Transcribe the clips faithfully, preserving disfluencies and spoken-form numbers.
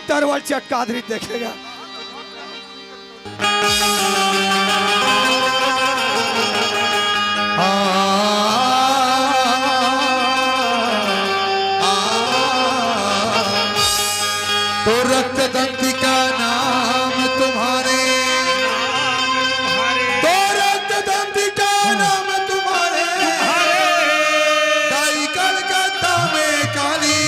तरवल चटका दरी देखेगा। तो रक्त दंती का नाम तुम्हारे, तो रक्त दंती का नाम तुम्हारे, दाई कलकत्ता में काली,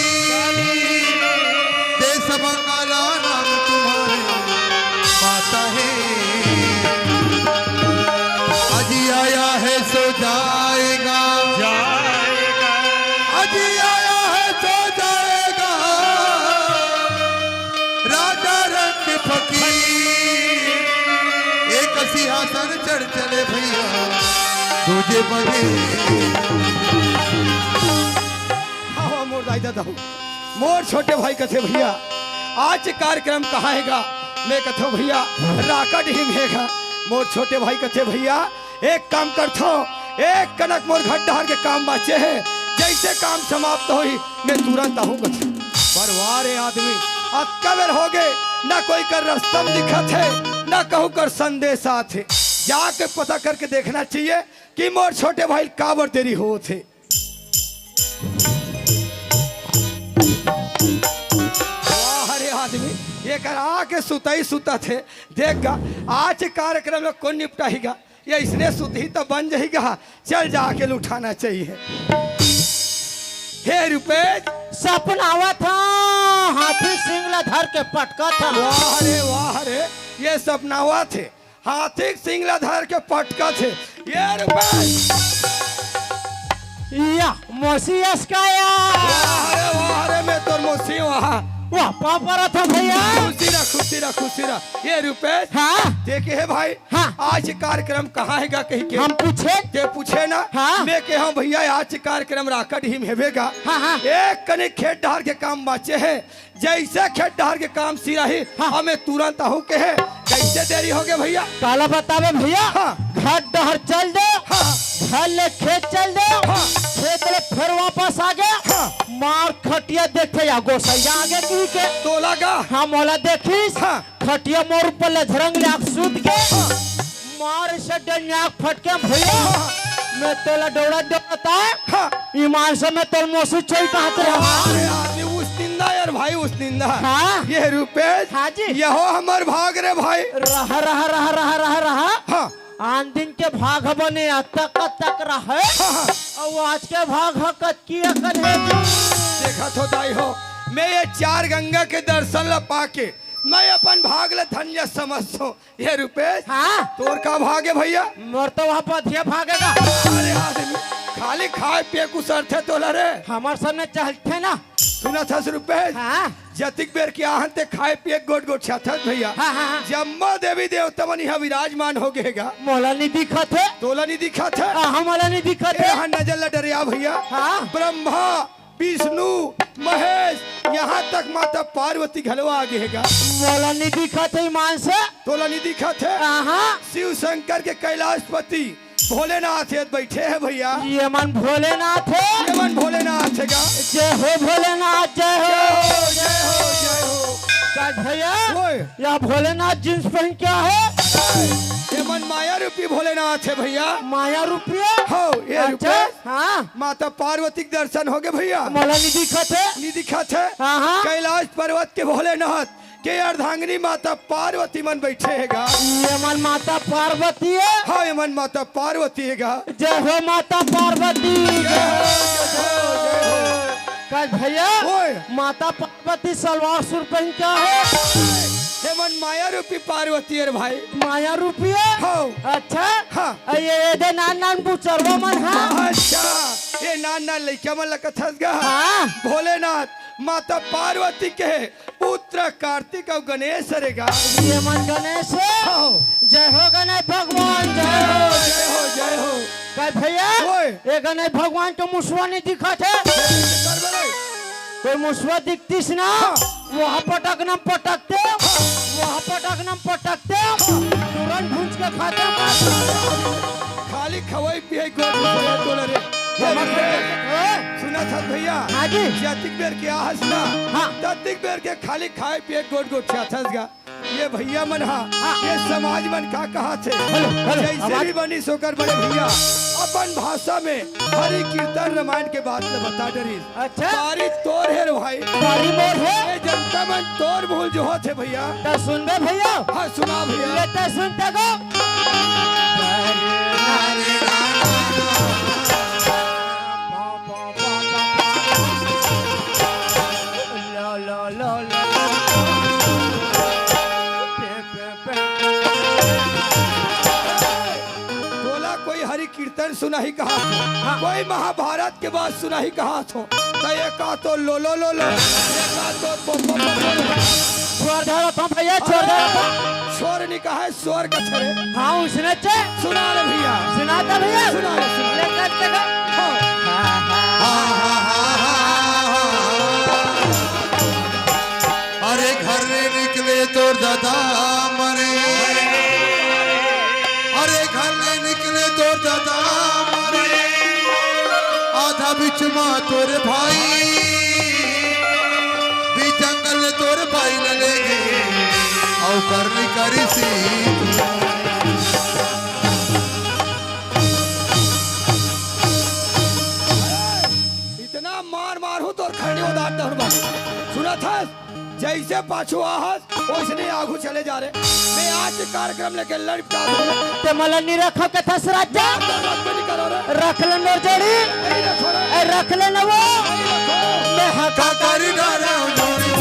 देश बंगाला नाम तुम्हारे माता है। अजी आया है सो जाएगा, जाएगा। अजी आया है सो जाएगा। राजा रंग फकीर एक सिंहासन चढ़ चले भैया, दूजे बजे। हाँ, हाँ, मोर दाई ददा हो, मोर छोटे भाई कथे भैया, आज कार्यक्रम कहाँ हेगा? मैं कथो भैया, राकट ही में हेगा। मोर छोटे भाई कथे भैया, एक काम करथो, एक कनक मोर घर डहर के काम बाचे हे, जैसे काम समाप्त होही, मैं तुरंत आहूँ कथे। पर वाह रे आदमी, अतका बेर होगे, ना कोई कर रस्तम दिखत हे, ना कहूँ कर संदेश आत हे। जाके पता करके देखना चाहिए कि मोर छोटे भाई काबर देरी होत हे। वाह रे आदमी, एकर आके सुतई सुतत हे। देख गा, आज कार्यक्रम ल कोन निपटाही गा? ये इसने सुतही त बन जही गा। चल जाके ल उठाना चाहिए। हे रुपेश। सपनावत हा, हाथी सिंग ल धर के पटकत हा। वाह रे, वाह रे, ये सपनावत हे। हाथी के सिंग ला धर के पटकत हे। ये रुपेश। या, मोसी अस का या? वाह रे, वाह रे, मैं तोर मोसी वाह। वाह, पाँव परत हा भैया। खुशी रह, खुशी रह, खुशी रह। ये रुपेश। हाँ? ते कहे भाई, हाँ। आज कार्यक्रम कहाँ हेगा कहि के? हम पूछे? ते पूछे ना? हाँ। मैं कहे भैया, आज कार्यक्रम राकट ही में हेबे गा। हाँ, हाँ। एक कनी खेत डहर के काम बाचे हे। जैसे खेत डहर के काम सिराही, हाँ। हमें तुरंत आहू कहे, कैसे देरी होगे भैया? काला बताबे भैया, हाँ। घर डहर चल दे, हाँ। घर ले खेत चल दे, हाँ। खेत ले फेर वापस आगे, हाँ। मार खटिया देखथे या गोसैया आगे की के। तोला गा? हाँ, मोला देखिस, हाँ। खटिया मोर ऊपर ले झरंग ले आके सूत के। हाँ। मार से डनिया फटके भैया, हाँ। मैं तोला डौड़ा डौड़ता है। हाँ। ईमान से मैं तोर मोसी चोई कहत रहा। अरे आदमी उस निंदा यार भाई, उस निंदा। हाँ। ये रुपेश, हाँ जी। यहो हमर भाग रे भाई। रहा, रहा, रहा, रहा, रहा, रहा। हाँ। आन दिन के भाग बने तक तक रहे। हाँ, हाँ। अउ आज के भाग ह कतकी अकन हे। देखत हो दाई हो, मैं ये चार गंगा के दर्शन ला पाके मैं अपन भाग ला धन्य समझथों। ये रुपेश, हाँ। तोर का भाग हे भैया? मोर तो वहाँ पथिया भागेगा। अरे आदमी, खाली खाए पिए कुसरथे तोला रे। हमर सामने चलथे ना। सुनत हस रुपेश? हाँ। जतिक बेर के आहन ते खाए पिए गोट गोट छाथस भैया। हाँ, हाँ, हाँ। जम्मो देवी देवता मन इहाँ विराजमान हो गे गा। मोला नहीं दिखत हे। तोला नहीं दिखत हे? हाँ, मोला नहीं दिखत हे। ए, हाँ, नजर ला डरिया भैया। हाँ। ब्रह्मा, विष्णु, महेश, यहाँ तक माता पार्वती घलो आ गे हे गा। मोला नहीं दिखत हे ईमान से। तोला नहीं दिखत हे? हाँ। शिव शंकर के कैलाशपति भोलेनाथ हे, बैठे हे भैया। ये मन भोलेनाथ हे। ये मन भोलेनाथ हे गा। जय हो भोलेनाथ, जय हो। जय हो, जय हो, जय हो। का भैया? ओए। या भोलेनाथ जींस पहन के आहे? ये मन माया रूपी भोलेनाथ हे भैया। माया रूपी हे? हो, ये अच्छा, रुपेश। हाँ। माता पार्वती के दर्शन हो गे भैया। मोला नहीं दिखत हे। नहीं दिखत हे? हाँ, हाँ। कैलाश पर्वत के भोलेनाथ के अर्धांगिनी माता पार्वती मन बैठे हे गा। ये मन माता पार्वती हे? हाँ, ये मन माता पार्वती हे गा। जय हो माता पार्वती। जय हो, जय हो, जय हो। का भैया? ओए। माता पार्वती सलवार सूट पहन के आहे? ये मन माया रूपी पार्वती हे रे भाई। माया रूपी हे? हाँ। अच्छा। हाँ। अ, ये, ये दे नान नान बुचरवा मन हा। अच्छा, ये नान नान लइका मन ला कथस गा। हाँ। भोलेनाथ, माता पार्वती के पुत्र कार्तिक अउ गणेश हरे गा। ये मन गणेश हे। हाँ। जय हो गणेश भगवान, जय हो। जय हो, जय हो। का भैया? ओए। ये गणेश भगवान के मुसवा नहीं दिखत हे। करबे रे। कोई मुसवा दिखतिस ना, हाँ। वहाँ पटक न पटकते, हाँ। वहाँ पटक न पटकते, हाँ। तुरंत भूंज के खाते। खाली खवई पिए गोट गोट तोला रे। हाँ। सुनत हस भैया? हाँ जी। जतिक बेर के आहस ना, हाँ। ततिक बेर के खाली खाए पिए गोट गोट चाहत हस गा। ये भैया मन हा, हाँ। ये समाज मन का कहाथे? हेलो, हेलो, जैसे आवाज भी बनिस ओकर बड़े भैया अपन भाषा में हरि कीर्तन रामायण के बात ल बता डरिस। अच्छा। बारी तोर हे रे भाई। बारी मोर हे। ये जनता मन तोर भूल जो होथे भैया। त सुन बे भैया। हाँ, सुना भैया। ले त सुन त गो। लो, लो, लो, लो। तोला कोई हरि कीर्तन सुनाही कहात हो, हाँ। कोई महाभारत के बात सुनाही कहात हो, त एका तो लो लो लो लो, एका तो पो पो पो पो। छोर धरत हँव भैया, छोर धरत हँव। छोर नि कहे, स्वर कथे रे। हाँ, उसने चे। सुना रे भैया। सुना त भैया। सुना रे, सुना। ले कर ते गो। हाँ। अरे घर ले निकले तोर ददा मरे, अरे घर ले निकले तोर ददा मरे, आधा बीच मा तोर भाई, बीच जंगल ले तोर भाई ल ले गे, अउ करनी करिसी। इतना मार मारहूँ तोर खैनी उधार दहूँ बाबू। सुनत हस? जैसे पाछू आहस, वैसने आगू चले जा रे। मैं आज के कार्यक्रम लेके लड़ पटा दूँ। ते मोला नि रखव कथस राजा? तो रखबे नि करो रे। रख ले मोर जोड़ी। नहीं रखो रे। ए, रख ले न वो। नहीं रखो। मैं हका करी डारा जोड़ी।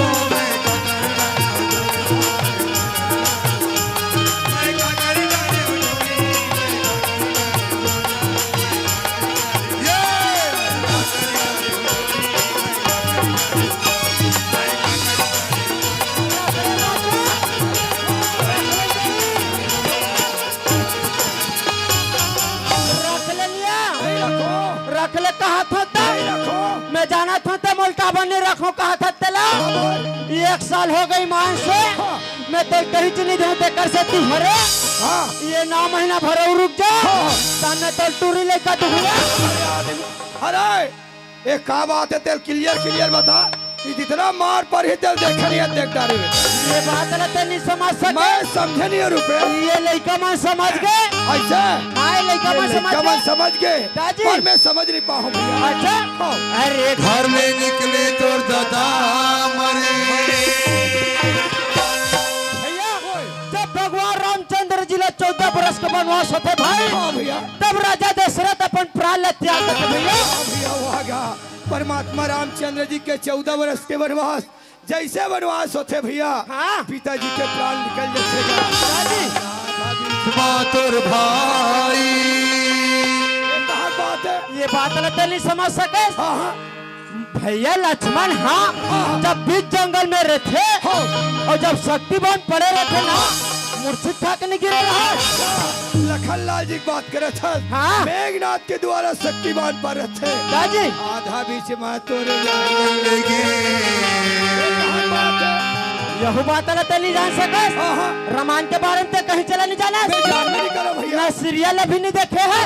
रख ले लिया। नहीं रखो। रख ले कहाथों त। नहीं रखो। मैं जानथों त मोला काबर नहीं रखों कहाथस तेला। एक साल हो गे ईमान से। हाँ। मैं तो कहीं चीज नहीं दूँ तेकर से तू हरे। हाँ। ये नौ महीना भर अउ रुक जा। हाँ। सामने तो टूरी लइका तू हुआ। अरे आदमी, अरे, ए का बात हे तेल clear clear बता। ये जितना मार पड़ही तेल देखे नहीं हे, देख डारे। ये बात ला ते नहीं समझ सके। मैं समझे नहीं हे रुपेश। ये लइका मन समझ गे। ऐसे? हाँ, ये लइका ये मन समझ लइका गे। मन समझ गे। दाजी। पर मैं समझ नहीं पाहूँ भैया। अच्छा। हाँ। अरे घर ले निकले तोर ददा मरे। भैया, जब भगवान रामचंद्र जी ला चौदह बरस के बनवास होथे भाई, हाँ भैया। तब राजा दशरथ अपन प्राण ला त्याग देथे भैया। हाँ भैया, वो आ गया। परमात्मा रामचंद्र जी के चौदह बरस के बनवास, जैसे बनवास होथे भैया, हाँ। पिताजी के प्राण निकल जाथे। दाजी। माँ तोर भाई। ये कहाँ बात हे? ये बात ला ते नहीं समझ सके। हाँ, हाँ। भैया लक्ष्मण, हाँ, हाँ। जब बीच जंगल में रहथे हाँ। अउ जब शक्ति बाण पड़े रहथे ना, मूर्छित होके नहीं गिरे रहय। लखन लाल जी की बात करत हस। हाँ। मेघनाथ के द्वारा शक्ति बाण पड़थे। दाजी। आधा बीच मा तोरे जान लेगे। ये कहाँ बात हे? यहू बात ला ते नहीं जान सकस। हाँ, हाँ। रामायण के बारे में ते कहीं चला नहीं जानस। मैं जान नहीं करो भैया। ना serial अभी नहीं देखे हे।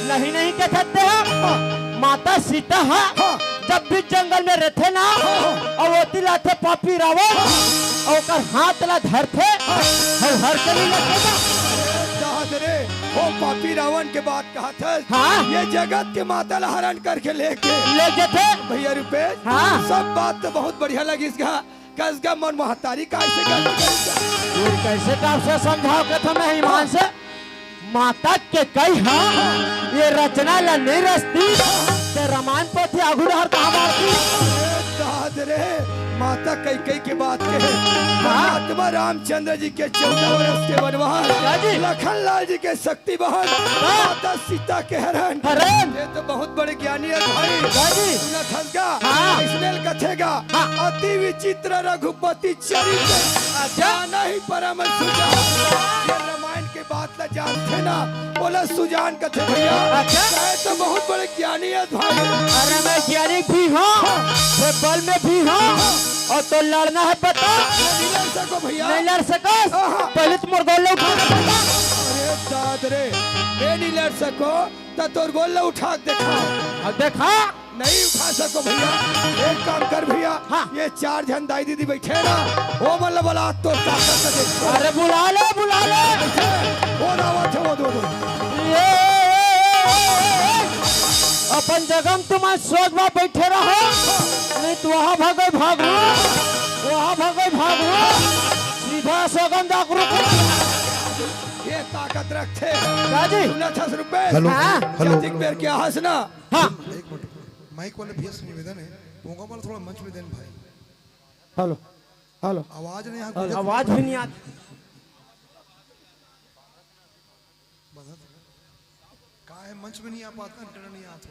नहीं, नहीं कथस ते हा। हाँ। माता सीता हा, हाँ। जब बीच जंगल में रहथे ना, हाँ, हाँ। अउ ओती ला आथे पापी रावण, हाँ। अउ ओकर हाथ ला धरथे, हाँ। अउ हर के नहीं लगथे ना। अरे दाद रे, ओ पापी रावण के बात कहत हस। हाँ। ये जगत के माता ला हरण करके लेके। ले जथे। भैया रुपेश, हाँ। सब बात तो बहुत बढ़िया लगिस गा। कस गा मोर महतारी का ऐसे गलती करिस गा। ये कैसे का आपसे समझाव कथों मैं ईमान से? माता कैकई हा, ये रचना ला नहीं रचती, ते रामायण पोथी आगू डहर कहाँ बाढ़ती? अरे दाद रे, माता कैकई के बात कहे। हाँ। महात्मा रामचंद्र जी के चौदह बरस के बनवास, क्या जी? लखन लाल जी के शक्ति बहन, हाँ। माता सीता के हरण। हरण। ये तो बहुत बड़े ज्ञानी हे भाई। क्या जी? सुनत हस गा, हाँ। इसने कथे गा, हाँ। अति विचित्र रघुपति चरित अच्छा। जाना ही परम सुजान। ये रामायण के बात ला जानथे ना, ओला सुजान कथे भैया। अच्छा। कहे तो बहुत बड़े ज्ञानी हे भाई। अरे मैं ज्ञानी भी हूँ, हाँ। मैं बल में भी हूँ, हाँ। अउ तो लड़ना हे बता। नहीं लड़ सको भैया। नहीं लड़ सको। हाँ, हाँ। पहले तो मोर गोड़ ले उठा। अरे बात रे, मैं नहीं लड़ सको, त तोर गोल ला उठा के देखा। अब देखा। नहीं उठा सको भैया, एक काम कर भैया, हाँ। ये चार झन दाई दीदी बैठे ना, वो मन ला बुला, तोर ताकत से देखो। अरे बुला ले, बुला ले। वो ना, वो थे, वो दो, दो। ये, अपन जगह में तुम आज सोच में बैठे रहो, नहीं तो वहाँ भागो, भागो, वहाँ भागो, भागो, सीधा सगन जागरूक। ये ताकत रखथे। का जी? सुना था रुपए। हेलो, हाँ। हेलो। जतिक बेर के आहस ना। हाँ। एक मिनट, माइक वाले भैया से निवेदन है, पोंगा वाला थोड़ा मंच में देन भाई। Hello, hello. आवाज नहीं आ, हेलो। आवाज भी नहीं आती। का है, मंच में नहीं आ पाता, इंटरनेट नहीं आता।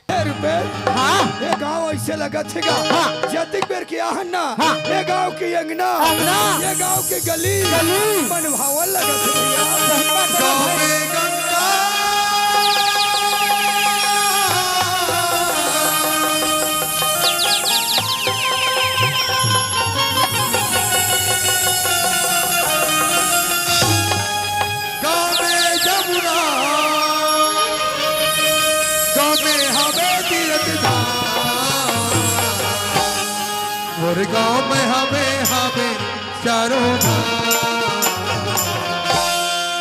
ए रुपेश, हाँ। ये गांव ऐसे लगत हे गा। हाँ। जतिक बेर के आहन ना, हाँ। ये गांव के अंगना, अंगना। ये गांव के गली, गली। मन भावन लगत हे भैया। सही बात है गांव भाई। में गंगा। गाँव में जमुना, गाँव में हवे तीरथ धाम। मोर गाँव में हवे, हवे चारों धाम।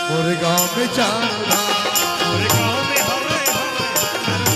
मोर गाँव में चारों धाम। मोर गाँव में हवे, हवे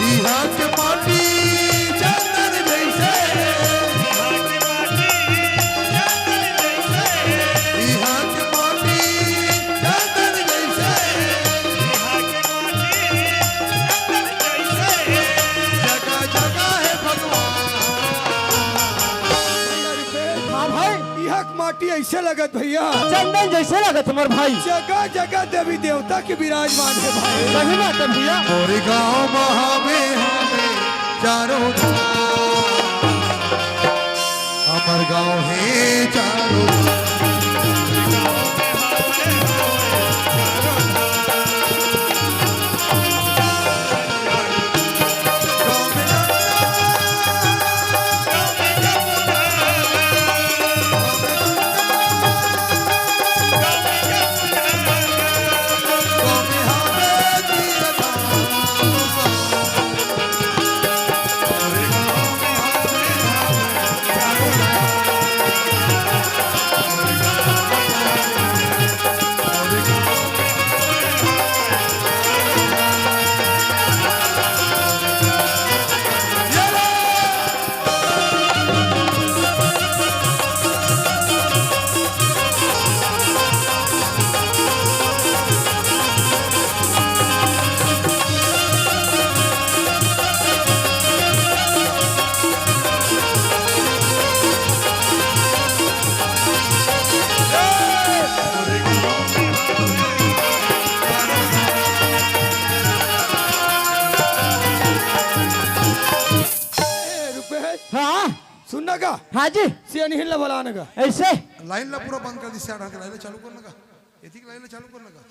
इहाँ के माटी चंदन जैसे। इहाँ के माटी चंदन जैसे। इहाँ के माटी चंदन जैसे। इहाँ के माटी चंदन जैसे। जगह जगह हे भगवान। हाँ भाई। इहाँ के माटी ऐसे लगत भैया। चंदन जैसे लगत हमर भाई। जगह जगह देवी देवता के विराजमान हे भाई। सही बात है भैया। मोर गाँव म हवे, हवे चारों धाम। हमर गाँव हे चारों धाम। हाँ जी। सियानहिन ला बलान गा। ऐसे? लाइन ला पूरा बंद कर दी, सियान के लाइन ला चालू करना का। एतिक लाइन ला चालू करना का।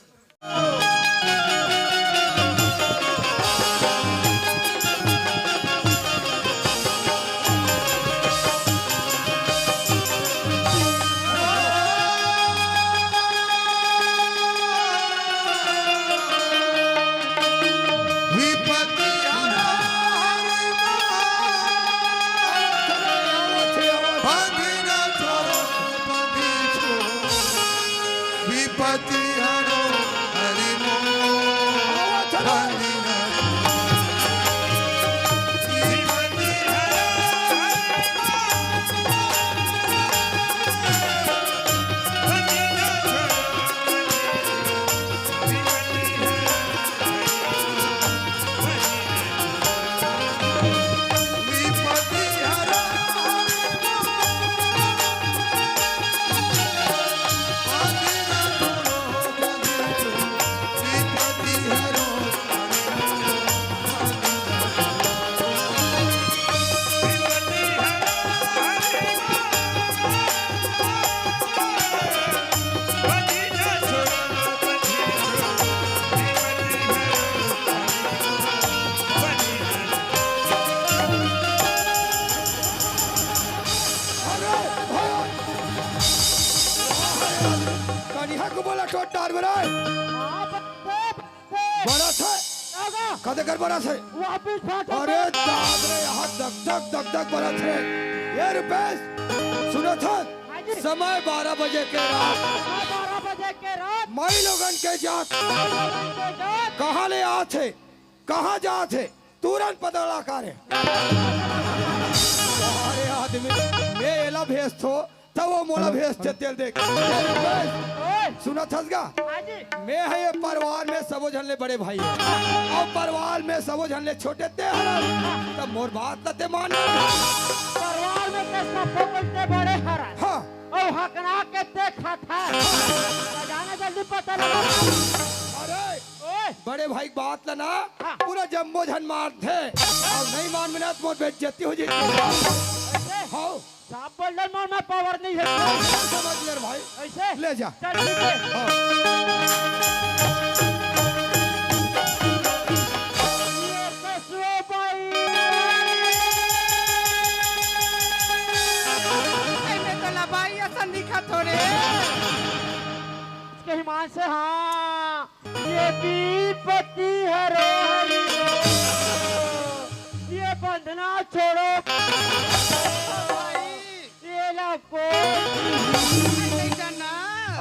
कनिहा को बोला टोट डार बराए। बरत हे। कते कर बरत हे? अरे दाद रे, यहाँ दग दग दग दग बरत हे। ये रुपेश, सुनत हस? हाँ जी। समय बारह बजे के रात। हाँ, बारह बजे के रात। माई लोगन के जात। माई लोगन के जात। कहाँ ले आत हे? कहाँ जात हे? तुरंत पता लगा रे। अरे आदमी, मैं एला भेजथों, त वो मोला भेजथे तेला देख। ए रुपेश, ओए। सुनत हस गा? हाँ जी। मैं हे ये परिवार में सबो झन ले बड़े भाई हे। अउ परिवार में सबो झन ले छोटे ते हरस। त मोर बात ल ते मान। परिवार में ते सबो कोई ते बड़े हरस। हाँ। अउ हकना के ते खाथा। जाना जल्दी पता लगा। अरे, ओए। बड़े भाई के बात ल ना, हाँ। पूरा जम्मो झन मानथे। अउ नहीं मानबे ना त मोर बेइज्जती हो जाही। ऐसे? हाँ। साफ बोल दे, मोर में पावर नहीं हे। समझ ले रे भाई। ऐसे? ले जा। चल, ठीक हे। हाँ। ये ससुर बाई। एमे तो लबाई असन दिखत हो रे। इसके ईमान से, हाँ। ये विपत्ति हरो हरि हो, ये बंधना छोड़ो। भाई। ये ला को। नहीं जाना।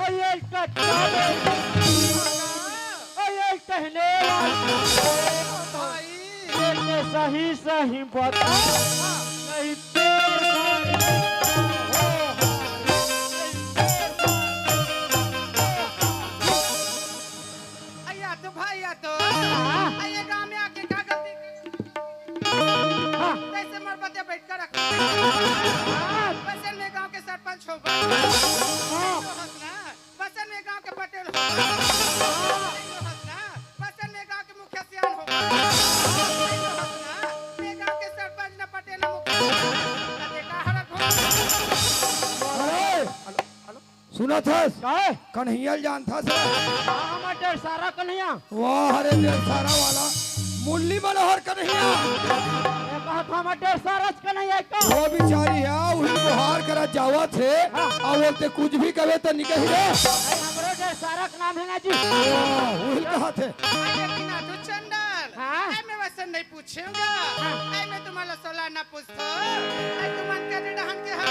और ये कट्टा। और ये कहने वाला। भाई। ये तो सही सही बता। नहीं तेरे अइया तो भाई, या तो। हाँ। अइया गाँव में आके का गलती कर? हाँ। जैसे मर बदे बैठ कर रख। हाँ। बसन में गाँव के सरपंच हो। हाँ। तो हंसना। बसन में गाँव के पटेल हो। हाँ। तो हंसना। बसन में गाँव के मुखिया सियान हो। हाँ। तो हंसना। ये गाँव के सरपंच न पटेल न मुखिया। कदे का हरक हो। अरे! सुनत हस? काहे? कन्हैया ल जानथस? हाँ, हमर डेढ़ सारा कन्हैया। वाह रे डेढ़ सारा वाला, मुरली मनोहर कन्हैया। ये कहत हमर डेढ़ सारा कन्हैया का? वो बिचारी हे, उही लोहार करा जावत हे, हाँ। अउ बोलथे कुछ भी कबे त निकही रे। अरे, हमरो डेढ़ सारा के नाम हे ना जी। वाह, उही कहत हे। अरे, बिना तू चंडाल। हाँ? अरे, मैं वैसे नहीं पूछूंगा। हाँ। अरे, मैं तुम्हारा सोला ना पूछ तो, ए, तुमन के डहन के हस।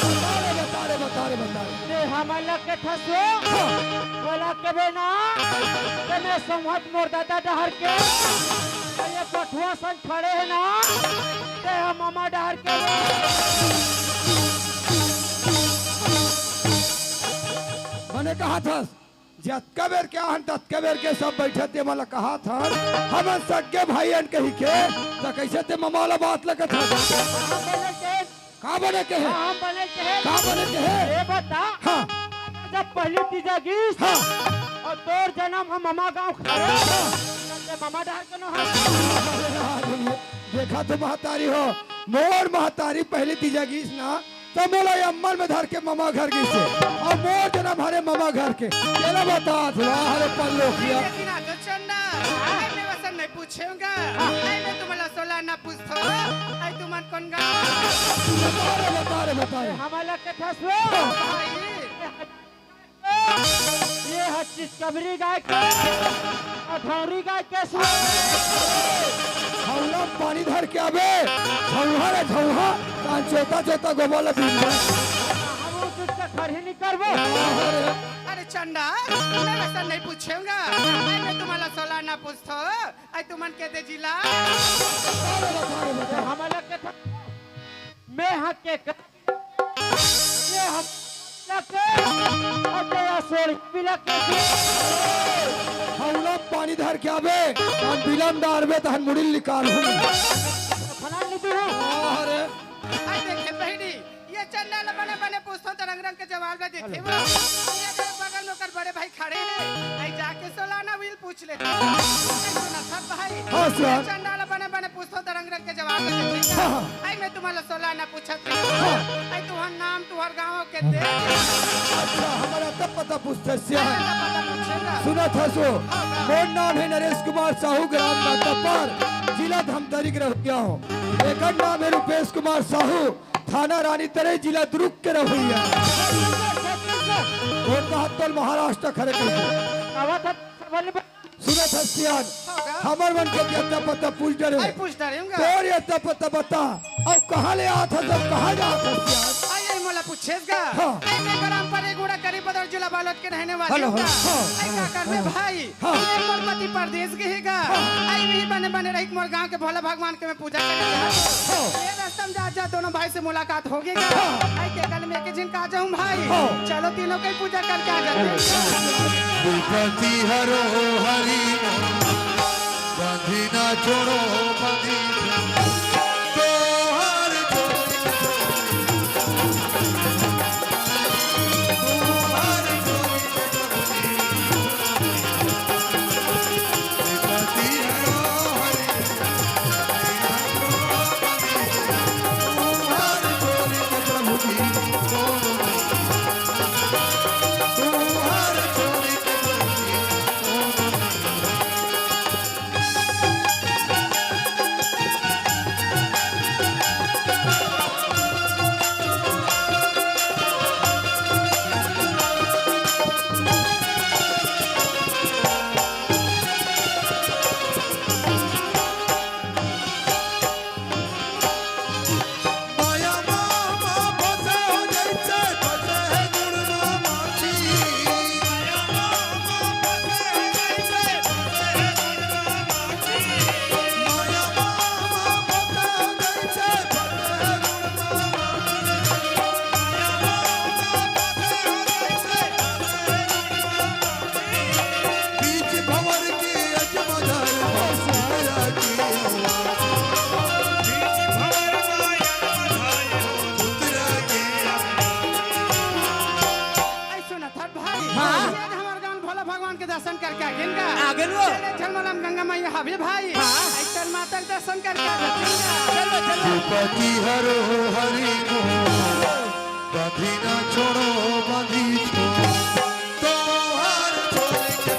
बता रे, बता रे, बता रे, बता रे। ते हमन ल के थसो, हाँ। बोला के बे ना, ते मैं संवत मोर दादा डहर के, ते ये पठुआ संग खड़े हे ना, ते हम ममा डहर के। मने कहा थस, जतका बेर के आहन, ततका बेर के सब बइठे ते मन ल कहत हन, हमन सगे भाई अन कहिके, त कइसे ते ममा ल बात ल कथस? हम बने के। का बने के हे? हम बने के हे। का बने के हे? ये बता। हाँ। जब पहली तीजा गिस, हाँ। अउ तोर जनम ह ममा गाँव खड़े, हाँ। त ते ममा डहर के नो हस। देखा तो महतारी हो, मोर महतारी पहली तीजा गिस ना, त मोला ये अम्मन में धर के ममा घर गिसे, अउ मोर जनम हरे ममा घर के। एला बतात हंव, अरे पल्लोकिया। लेकिन आ तो चंडा, अई मैं वसन नहीं पूछेंव गा, अई मैं तुमला सोला ना पूछथंव, अई तुमन कोन गा? बता रे, बता रे, बता रे। हमला के ठसलो। भाई। ये ह चिचकबरी गाय के, अधौरी गाय के सुआ। हौला पानी धर के आबे, झौहा रे झौहा, कान चोता चोता गोबर ल पीबे। हम उस उसका घर ही नहीं करबो। अरे चंडा, मैं वसन नहीं पूछेंव गा, अई मैं तुमला सोला ना पूछथंव, अई तुमन के दे जिला। हमला के था, मैं हक के कर ये हम लगे, अउ तेरा सोरी भी लगे। हौला पानी धर के आबे, हम बिलम डारबे, तहन मुड़ी निकाल हूँ। फलान नहीं तू। अरे। अई देखे बहिनी, ये चंडा ल बने बने पूछथंव त रंग रंग के जवाब ल देथे। ये तेरे बगल में ओकर बड़े भाई खड़े हे, अई जाके सोला ना उही ल पूछ ले। अई सुना सब भाई, हाँ, सर। ये चंडा ल बने बने पूछथंव त रंग रंग के जवाब ल देथे। हाँ, हाँ। अई मैं तुमला सोला ना पूछत हंव। हाँ। अई तुहर नाम, तुहर गांव के दे। अच्छा, हमर अता पता पूछथस सियान। अता पता पूछेंव गा। सुनत हस ओ, हाँ, हाँ। मोर नाम हे नरेश कुमार साहू, ग्राम नातापार, जिला धमतरी के रहइया हंव। एकर नाम हे रूपेश कुमार साहू, थाना रानी तरई, जिला दुर्ग के रहइया। कोन कहा तोल महाराष्ट्र खरे कहिके। आवत हस, सब बने सुनत हस सियान, हाँ, का? हमर मन के अता पता पूछ डरे। अई पूछ डरेंव गा। तोर अता पता बता, अउ कहाँ ले आत हस, अउ कहाँ जात हस सियान? अई, अई मोला पूछेस गा। हाँ। अई मैं ग्राम परेगुड़ा, करीब बदर, जिला बालोद के रहने वाली हूँ गा। हाँ, अई का हाँ, करबे हाँ। भाई? हाँ। अई मोर पति परदेस गे हे गा। हाँ। अई उही बने बने रहिके मोर गांव के भोला भगवान के मैं पूजा करे गे हंव। हाँ। ये रस्ता में जात जात दोनों भाई से मुलाकात होगे गा। हाँ। अई के गल में एक झिन का जाहूँ भाई। हाँ। चलो तीनों के पूजा करके आ जाते हैं। विपत्ति हरो हरि, बांधी ना छोड़ो बांधी, तोहर अई सुनत हस भाई, हाँ। ये हमर गांव भोला भगवान के दर्शन करके आ गेन गा। आ गेन वो। चले झलमलम गंगा मैया हवे भाई। हाँ। अई चल माता के दर्शन करके आ गेन गा। चलो, चलो। विपत्ति हरो हरि को, बांधी ना छोड़ो बांधी छोड़ो। तोहर छोड़ के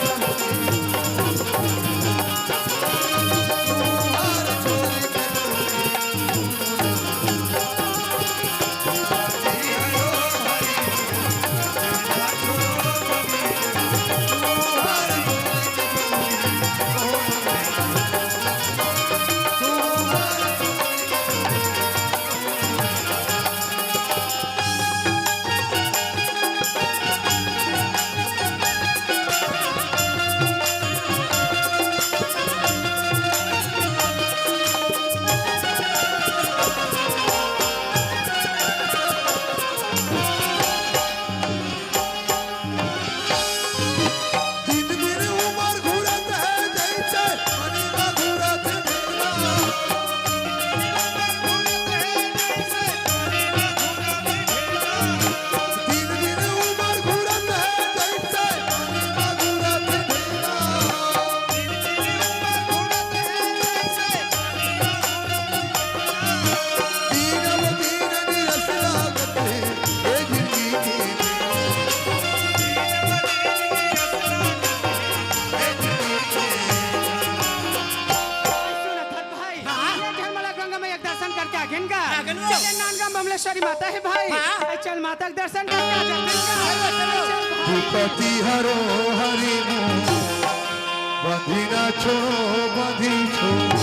आगेन गा। आगेन वो। चले नांदगांव बमलेश्वरी माता हे भाई। हाँ। ए, चल माता के दर्शन करके आ जाते हैं गा। चलो, चलो। चल भाई। विपति हरो हरि मुनि बंधि न छोड़ो बंधि छोड़ो।